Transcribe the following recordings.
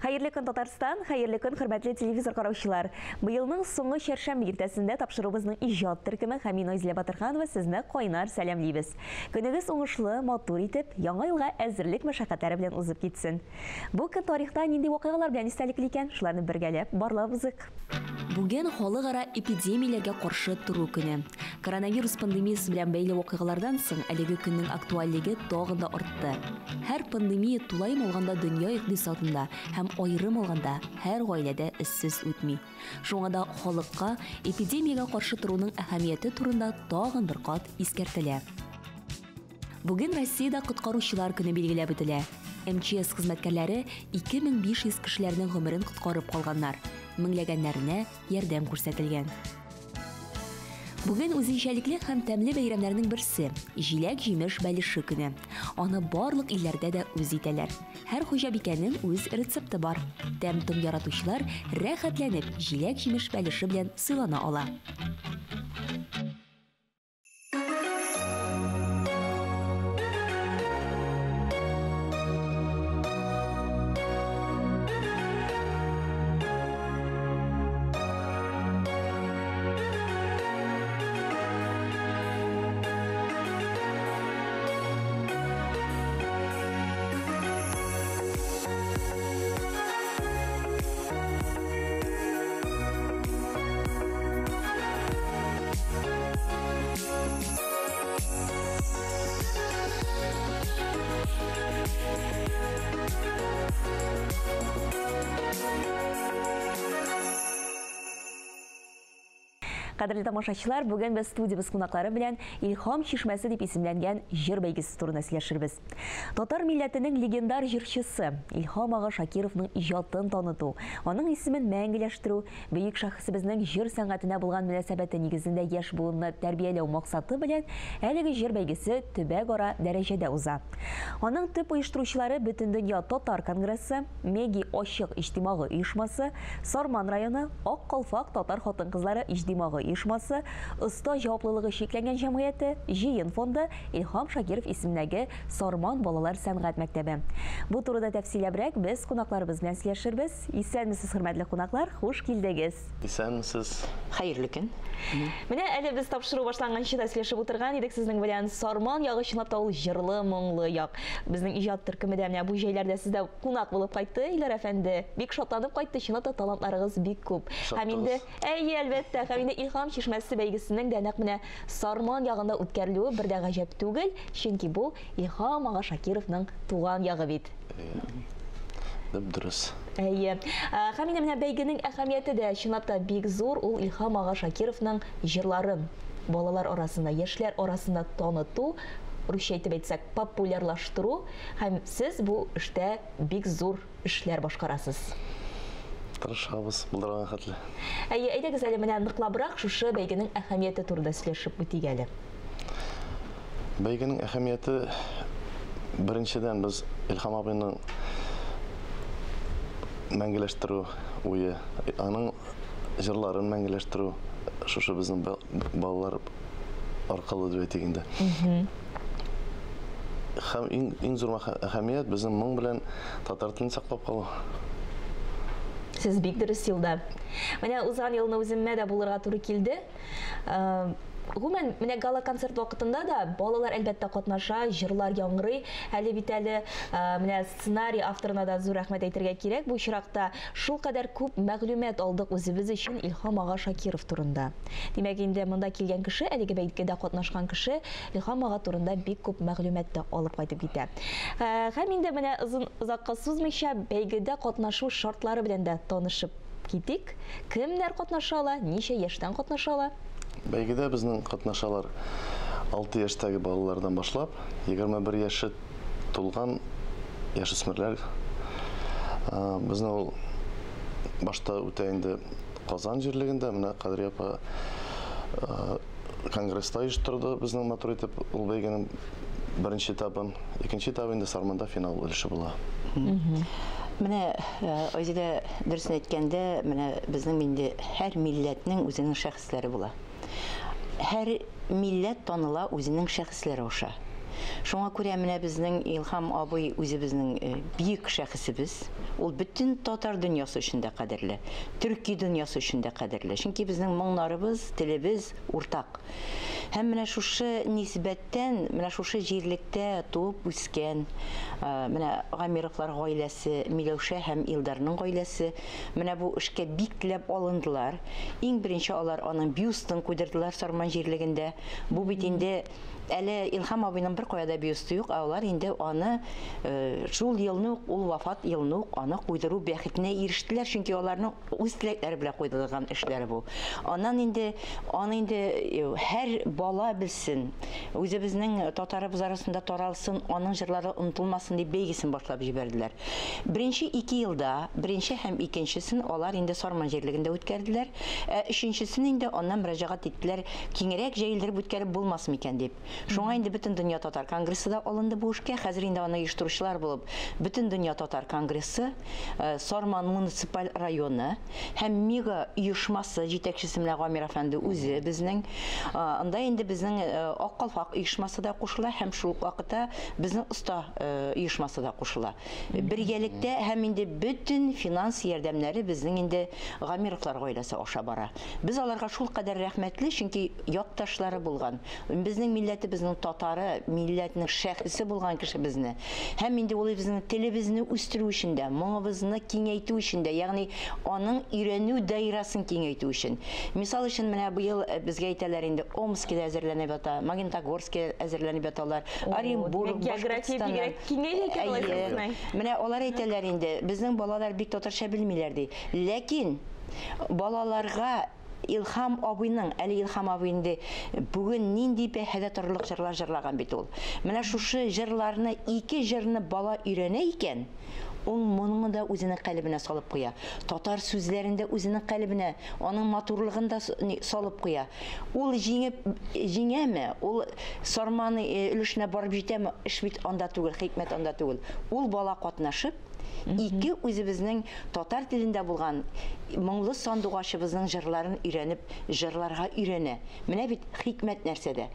Хәерле көн, Татарстан, хәерле көн, хөрмәтле телевизор караучылар. Быелның соңгы чәршәмбе иртәсендә тапшыруыбызның иҗат төркеме һәм мин Айзилә Батырханова сезне кайнар сәламлибез. Көнегез уңышлы, матур итеп, яңа елга әзерлек мәшәкатьләре белән узып китсен. Бу көн тарихта нинди вакыйгалар белән истәлекле икән, шуларны бергәләп барлап узыйк. Бүген халыкара эпидемияләргә каршы тору көне. Коронавирус пандемиясе белән бәйле вакыйгалардан соң әлеге көннең актуальлеге тагын да артты. Һәр пандемия тулаем алганда дөнья икътисадында һәм аерым алганда һәр гаиләдә эзсез үтми. Шуңа да халыкка эпидемиягә каршы торуның әһәмияте турында тагын бер кат искәртелә. Бүген Россиядә коткаручылар көне билгеләп үтелә. МЧС хезмәткәрләре 2500 кешеләрнең гомерен коткарып калганнар. Меңләгәннәренә ярдәм күрсәтелгән. Бүген үзенчәлекле һәм тәмле бәйрәмнәрнең берсе җиләк-җимеш бәлеше көне. Аны барлык илләрдә дә үз итәләр. Һәр хуҗабикәнең үз рецепты бар. Тәм-том яратучылар рәхәтләнеп җиләк-җимеш бәлеше белән сыйлана ала. Кадерле тамашачылар, бүген без студиябез кунаклары белән Илһам чишмәсе дип исемләнгән җыр бәйгесе турында сөйләшербез. Татар милләтенең легендар җырчысы Илһам ага Шакировның иҗатын таныту, аның исемен мәңгеләштерү, бөек шәхесебезнең җыр сәнгатенә булган мөнәсәбәте нигезендә яшь буынны тәрбияләү максаты белән әлеге җыр бәйгесе төбәкара дәрәҗәдә уза. Аның төп оештыручылары Бөтендөнья татар конгрессы, Меги ачык иҗтимагый оешмасы, Сарман районы, Ак калфак татар хатын-кызлары иҗтимагый оешмасы, Оста җаваплылыгы чикләнгән җәмгыяте, Җыен фонды, Илһам Шакиров исемендәге Сарман балалар сәнгать мәктәбе. Бу турыда тәфсилләбрәк без кунакларыбыз белән сөйләшербез. Исәнмесез, хөрмәтле кунаклар, хуш килдегез. Исәнмесез. Хәерле көн. Менә әле без тапшыру башланганчы да сөйләшеп утырган идек сезнең белән. Сарман ягы чынлап та ул җырлы, моңлы як. Безнең иҗат төркеме дә менә бу җәйләрдә сездә кунак булып кайтты, Илдар әфәнде. Бик шатланып кайтты, чынлап та талантларыгыз бик күп. Һәм инде, әйе, әлбәттә, һәм инде Илһам чишмәсе бәйгесенең дә нәкъ менә Сарман ягында үткәрелүе бер дә гаҗәп түгел, чөнки бу Илһам ага Шакировның туган ягы бит. Дөп-дөрес. Әйе. Һәм инде менә бәйгенең әһәмияте дә чынлап та бик зур. Ул Илһам ага Шакировның җырларын балалар арасында, яшьләр арасында таныту, русча итеп әйтсәк, популярлаштыру. Һәм сез бу эштә бик зур эшләр башкарасыз. Тырышабыз, булдырган хәтле. Әйе, әйдәгез әле менә ныклабрак шушы бәйгенең әһәмияте турында сөйләшеп үтик әле. Бәйгенең әһәмияте, беренчедән, без Илһам абыйның мәңгеләштерү уе, аның җырларын мәңгеләштерү шушы безнең балалар аркылы дип әйтик инде. Һәм иң зур әһәмият безнең моң белән татар телен саклап калу. Сез бик дөрес юлда. Менә узган елны үземә дә булырга туры килде. Гомумән, менә гала-концерт вакытында да балалар әлбәттә катнаша, җырлар яңгырый. Әле бит әле менә сценарий авторына да зур рәхмәт әйтергә кирәк. Бу очракта шулкадәр күп мәгълүмат алдык үзебез өчен Илһам ага Шакиров турында. Димәк, инде монда килгән кеше, әлеге бәйгедә катнашкан кеше Илһам ага турында бик күп мәгълүмат та алып кайтып китә. Һәм инде менә озын озакка сузмыйча бәйгедә катнашу шартлары белән дә танышып китик. Кемнәр катнаша ала, ничә яшьтән катнаша ала? Бәйгедә безнең катнашалар 6 яшьтәге балалардан башлап 21 яше тулган яшүсмерләр. Безнең ул башта үтә инде Казан җирлегендә, менә Кадрия апа конгресста оештырды безнең матур итеп ул бәйгенең беренче этабын. Икенче этабы инде Сарманда финал өлеше була. Менә Айзилә дөресен әйткәндә, менә безнең инде һәр милләтнең үзенең шәхесләре була. Һәр милләт таныла үзенең шәхесләре аша. Шуңа күрә менә безнең Илһам абый үзебезнең бөек шәхесебез. Ул бөтен татар дөньясы өчен дә кадерле, төрки дөньясы өчен дә кадерле. Чөнки безнең моңнарыбыз, телебез уртак. Һәм менә шушы нисбәттән, менә шушы җирлектә туып үскән, менә Гамировлар гаиләсе, Миләүшә һәм Илдарның гаиләсе, менә бу эшкә бик теләп алындылар. Иң беренче алар аның бюстын куйдырдылар Сарман җирлегендә. Бу бит инде әле Илһам абыйның бер кая да бюсты юк, ә алар инде аны шул елны ук, ул вафат елны ук аны куйдыру бәхетенә ирештеләр, чөнки аларның үз теләкләре белән куйдырылган эшләре бу. Аннан инде аны инде һәр бала белсен, үзебезнең татарыбыз арасында таралсын, аның җырлары онытылмасын дип бәйгесен башлап җибәрделәр. Беренче 2 елда, беренче һәм икенчесен алар инде Сарман җирлегендә үткәрделәр. Ә өченчесен инде аннан мөрәҗәгать иттеләр, киңрәк җәелдереп үткәреп булмас микән дип. Шуңа инде Бөтен дөнья татар конгрессы да алынды бу эшкә. Хәзер инде аны оештыручылар булып Бөтен дөнья татар конгрессы, Сарман муниципаль районы һәм МИГА оешмасы җитәкчесе менә Гамир әфәнде үзе безнең. Анда инде безнең Ак калфак оешмасы да кушыла һәм шул ук вакытта безнең оста оешмасы да кушыла. Бергәлектә һәм инде бөтен финанс ярдәмнәре безнең инде Гамировлар гаиләсе аша бара. Без аларга шул кадәр рәхмәтле, чөнки якташлары булган, безнең милләтебезнең татары, милләтнең шәхесе булган кеше безне. Һәм инде ул безнең телебезне үстерү өчен дә, моңыбызны киңәйтү өчен дә, ягъни аның өйрәнү даирасын киңәйтү өчен. Мисал өчен менә быел безгә әйтәләр инде Омскида әзерләнеп ята, Магнитогорскида әзерләнеп яталар, Оренбург, Башкортстаннан. Менә алар әйтәләр инде, безнең балалар бик татарча белмиләр ди. Ләкин балаларга Илһам абыйның, әле Илһам абый инде бүген нинди бәһадә торырлык җырлар җырлаган бит ул. Менә шушы җырларны, ике җырны бала өйрәнә икән, ул моны да үзенең калебенә салып куя. Татар сүзләрен дә үзенең калебенә, аның матурлыгын да салып куя. Ул җиңеп җиңәме, ул Сарман өлешенә барып җитәме, эш бит анда түгел, хикмәт анда түгел. Ул бала катнашып, ике үзебезнең татар телендә булган моңлы сандугачыбызның җырларын өйрәнеп, җырларга өйрәнә. Менә бит хикмәт нәрсәдә.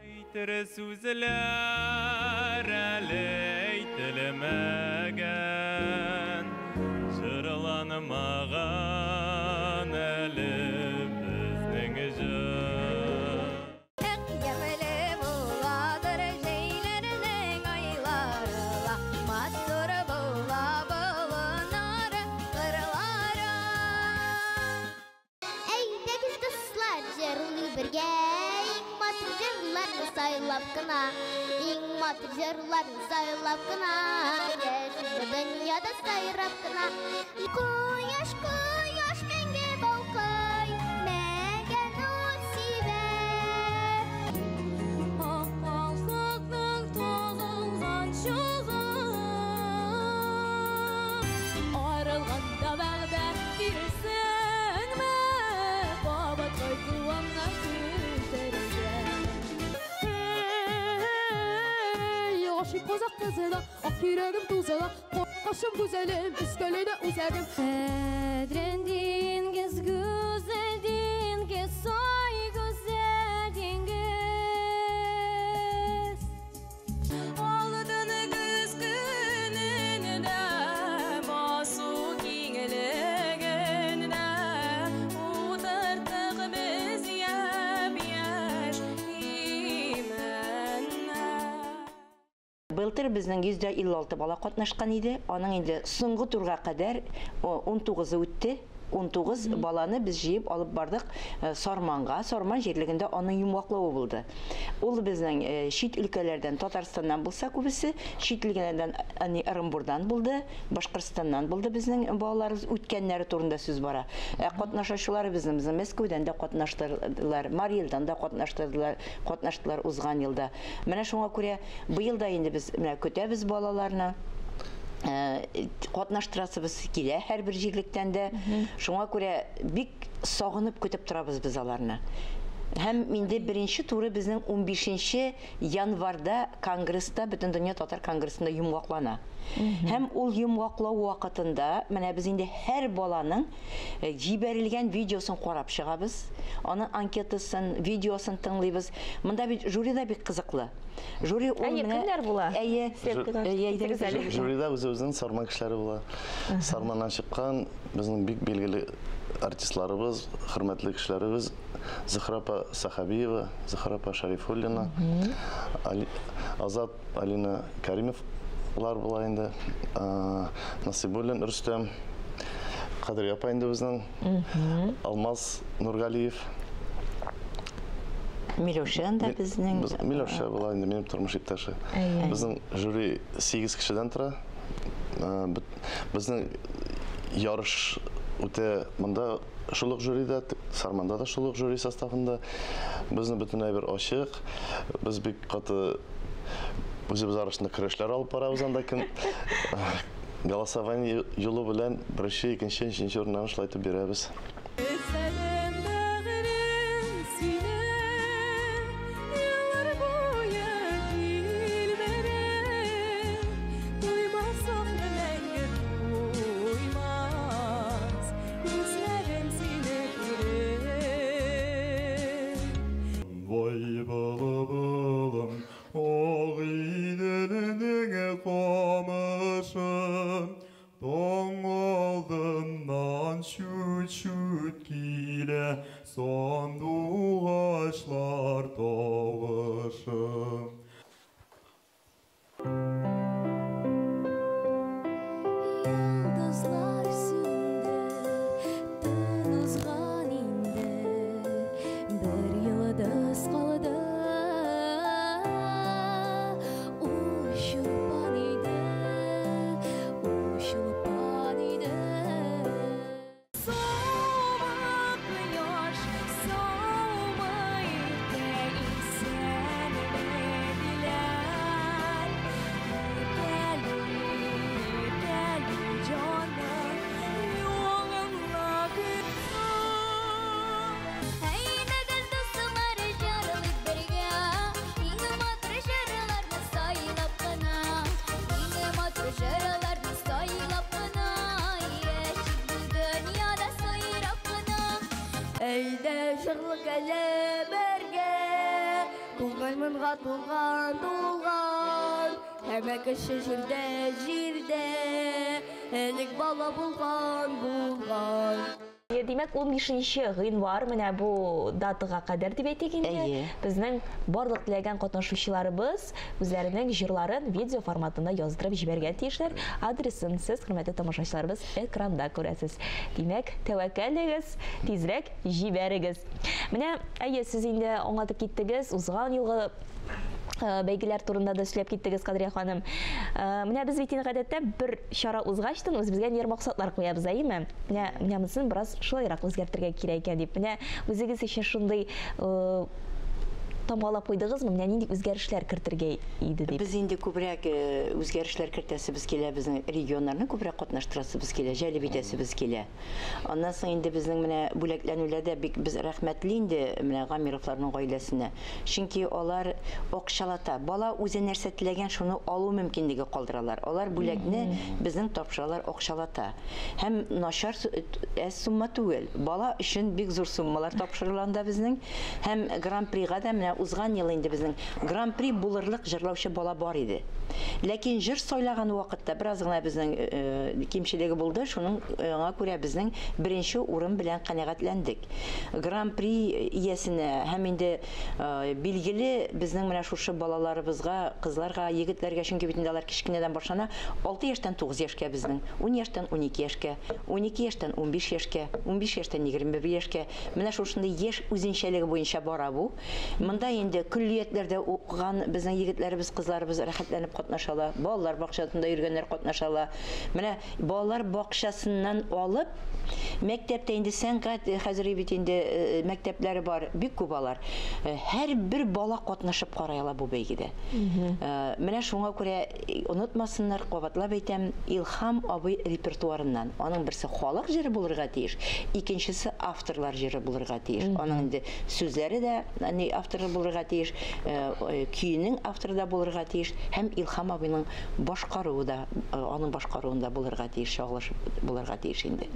Әйтер сүзләр әле әйтелмәгән, җырланмаган әле безнең җыр. Сайлап кына, иң матур җырларны сайлап кына, яши дөньяда сайрап кына. Кояш, кояш мәңге балкый, мәңге нур сибә. Ак калфакның тагылган чугы, арылганда вәгъдә бирсеңме, кабат кайтуыңны көтәргә. Aşık kozak kızına, ak yüreğim tuzuna, kaşım güzelim, üskeleyle üzerим. Edren dengiz, güzel dengiz, soy güzel dengiz. Aldın kız gününde, basu kingliginde, Утырттык без яп-яшь имәннәр. Былтыр безнең 156 бала катнашкан иде. Аның инде соңгы турга кадәр 19-ы үтте. 19 баланы без җыеп алып бардык Сарманга. Сарман җирлегендә аның йомгаклавы булды. Ул безнең чит өлкәләрдән, Татарстаннан булса күбесе, чит өлкәләрдән, Оренбургдан булды, Башкортстаннан булды безнең балаларыбыз, үткәннәре турында сүз бара. Катнашучылар безнең Мәскәүдән дә катнаштылар, Марий Элдан да катнаштылар узган елда. Менә шуңа күрә быел да инде без менә көтәбез балаларны. Катнаштырасыбыз килә һәрбер җирлектән дә. Шуңа күрә бик сагынып көтеп торабыз без аларны. Һәм инде беренче туры безнең 15 январда конгресста, Бөтендөнья татар конгрессында йомгаклана. Һәм ул йомгаклау вакытында менә без инде һәр баланың җибәрелгән видеосын карап чыгабыз, аның анкетасын, видеосын тыңлыйбыз. Монда бит жюри да бик кызыклы. Жюри ул Әйе, менә кемнәр була? Әйе. Әйе, Әйе, Жюрида үзебезнең Сарман кешеләре була. Сарманнан чыккан безнең бик билгеле артистларыбыз, хөрмәтле кешеләребез Зөһрә апа Сахабиева, Зөһрә апа Шарифуллина, Азат Алина Каримовлар була инде, Насибуллин Рөстәм, Кадрия апа инде безнең, Алмаз Нургалиев. Миләүшә анда безнең. Миләүшә була инде, минем тормыш иптәше. Безнең жюри 8 кешедән тора. Безнең ярыш үтә монда шул ук жюрида, Сарманда да шул ук жюри составында. Безнең бөтен әйбер ачык. Без бик каты үзебез арасында көрәшләр алып барабыз анда, кем голосование юлы белән беренче, икенче, өченче урыннарны шулай итеп бирәбез. Кеше җирдә, җирдә, элек бала булган, булган. Димәк, 15 гыйнвар менә бу датага кадәр дип әйтик инде. Безнең барлык теләгән катнашучыларыбыз үзләренең җырларын видео форматында яздырып җибәргә тиешләр. Адресын сез, хөрмәтле тамашачыларыбыз, экранда күрәсез. Димәк, тәвәккәллегез, тизрәк җибәрегез. Менә, әйе, сез инде аңлатып киттегез, узган елгы бәйгеләр турында да сөйләп киттегез, Кадрия ханым. Менә без бит инде гадәттә бер чара узгачтан үзебезгә нер максатлар куябыз, әйеме? Менә монысын бераз шулайрак үзгәртергә кирәк икән дип. Менә үзегез өчен шундый тамгалап куйдыгызмы? Менә нинди үзгәрешләр кертергә иде дип? Без инде күбрәк үзгәрешләр кертәсебез килә, безнең регионнарны күбрәк катнаштырасыбыз килә, җәлеп итәсебез килә. Аннан соң инде безнең менә бүләкләнүләрдә бик без рәхмәтле инде менә Гамировларның гаиләсенә. Чөнки алар акчалата, бала үзе нәрсә теләгән, шуны алу мөмкинлеге калдыралар. Алар бүләкне безнең тапшыралар акчалата. Һәм начар әз сумма түгел. Бала өчен бик зур суммалар тапшырыла анда безнең. Һәм гран-прига да менә узган ел инде безнең гран-при булырлык җырлаучы бала бар иде. Ләкин җыр сайлаган вакытта бераз гына безнең кимчелеге булды, шуның аңа күрә безнең беренче урын белән канәгатьләндек. Гран-при иясенә һәм инде билгеле безнең менә шушы балаларыбызга, кызларга, егетләргә, чөнки бит инде алар кечкенәдән башлана, 6 яшьтән 9 яшькә безнең, 10 яшьтән 12 яшькә, 12 яшьтән 15 яшькә, 15 яшьтән 21 яшькә. Менә шушындый яшь үзенчәлеге буенча бара бу. Монда Монда инде көллиятләрдә укыган безнең егетләребез, кызларыбыз рәхәтләнеп катнаша ала. Балалар бакчасында йөргәннәр катнаша ала. Менә балалар бакчасыннан алып, мәктәптә инде сәнгать хәзер бит инде мәктәпләре бар, бик күп алар. Һәрбер бала катнашып карый ала бу бәйгедә. Менә шуңа күрә онытмасыннар, кабатлап әйтәм, Илһам абый репертуарыннан. Аның берсе халык җыры булырга тиеш, икенчесе авторлар җыры булырга тиеш. Аның инде сүзләре дә авторы булырга тиеш, көенең авторы да булырга тиеш, һәм Илһам абыйның башкаруы да, аның башкаруында булырга тиеш, чагылыш булырга тиеш инде.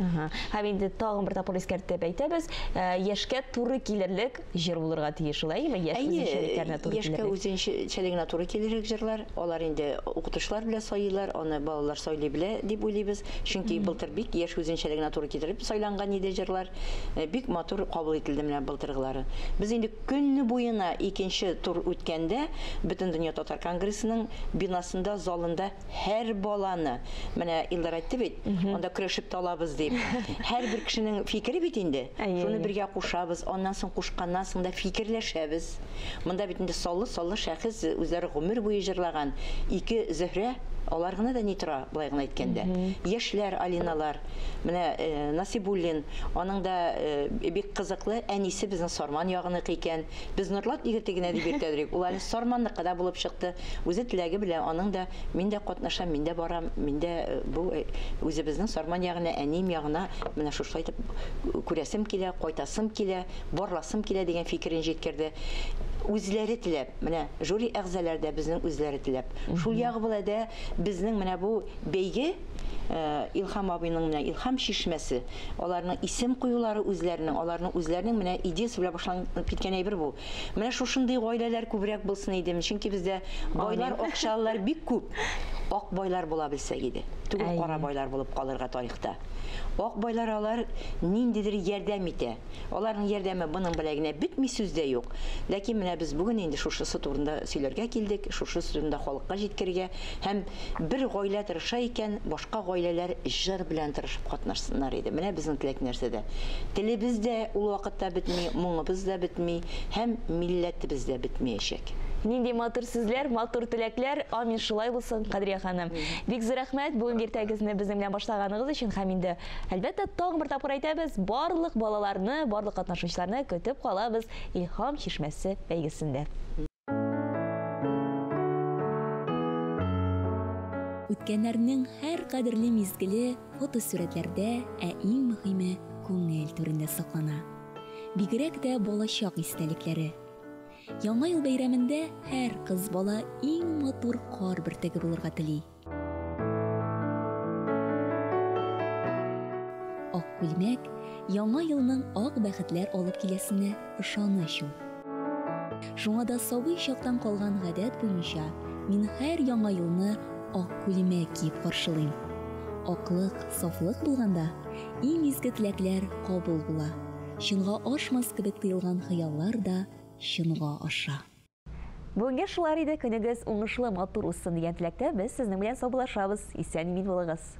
Һәм инде тагын бер тапкыр искәртеп әйтәбез, яшькә туры килерлек җыр булырга тиеш, шулаймы? Яшь үзенчәлекләренә туры килерлек. Яшькә үзенчәлегенә туры килерлек җырлар, алар инде укытучылар белән сайлыйлар, аны балалар сайлый белә дип уйлыйбыз, чөнки былтыр бик яшь үзенчәлегенә туры китереп сайланган иде җырлар, бик матур кабул ителде менә былтыргылары. Без инде көнне буена икенче тур үткәндә Бөтендөнья татар конгрессының бинасында, залында һәр баланы, менә Илдар әйтте бит, анда көрәшеп талабыз дип. Һәрбер кешенең фикере бит инде. Шуны бергә кушабыз, аннан соң кушканнан соң да фикерләшәбез. Монда бит инде саллы-саллы шәхес үзләре гомер буе җырлаган ике Зөһрә, алар гына да ни тора, былай гына әйткәндә. Яшьләр, Алиналар, менә Насибуллин, аның да бик кызыклы әнисе безнең Сарман ягыныкы икән. Без Норлат егете генә дип йөртәдек. Ул әле Сарманныкы да булып чыкты. Үзе теләге белән аның да мин дә катнашам, мин дә барам, мин дә бу үзебезнең Сарман ягына, әнием ягына менә шушылай итеп күрәсем килә, кайтасым килә, барласым килә дигән фикерен җиткерде. Үзләре теләп, менә жюри әгъзалары да безнең үзләре теләп. Шул ягы белән дә безнең менә бу бәйге Илһам абыйның менә Илһам чишмәсе, аларның исем куюлары үзләренең, аларның үзләренең менә идеясы белән башланып киткән әйбер бу. Менә шушындый гаиләләр күбрәк булсын иде, чөнки бездә байлар, акчалылар бик күп. Ак байлар була белсәк иде. Түгел кара байлар булып калырга тарихта. Ак байлар алар ниндидер ярдәм итә. Аларның ярдәме моның белән генә бетми, сүз дә юк. Ләкин менә без бүген инде шушысы турында сөйләргә килдек, шушысы турында халыкка җиткерергә һәм бер гаилә тырыша икән, башка гаиләләр җыр белән тырышып катнашсыннар иде. Менә безнең теләк нәрсәдә. Телебез дә ул вакытта бетми, моңыбыз да бетми һәм милләтебез дә бетмәячәк. Нинди матур сүзләр, матур теләкләр. Амин, шулай булсын, Кадрия ханым. Бик зур рәхмәт бүгенге иртәгезне безнең белән башлаганыгыз өчен һәм инде әлбәттә тагын бер тапкыр әйтәбез, барлык балаларны, барлык катнашучыларны көтеп калабыз Илһам чишмәсе бәйгесендә. Үткәннәрнең һәр кадерле мизгеле фотосурәтләрдә, ә иң мөһиме күңел түрендә саклана. Бигрәк тә балачак истәлекләре. Яңа ел бәйрәмендә һәр кыз бала иң матур кар бөртеге булырга тели. Ак күлмәк яңа елның ак бәхетләр алып киләсенә ышаныч ул. Шуңа да сабый чактан калган гадәт буенча мин һәр яңа елны ак күлмәк киеп каршылыйм. Аклык, сафлык булганда иң изге теләкләр кабул була. Чынга ашмас кебек тоелган хыяллар да чынга аша. Бүгенге шулар иде. Көнегез уңышлы, матур узсын дигән теләктә без сезнең белән саубуллашабыз. Исән-имин булыгыз.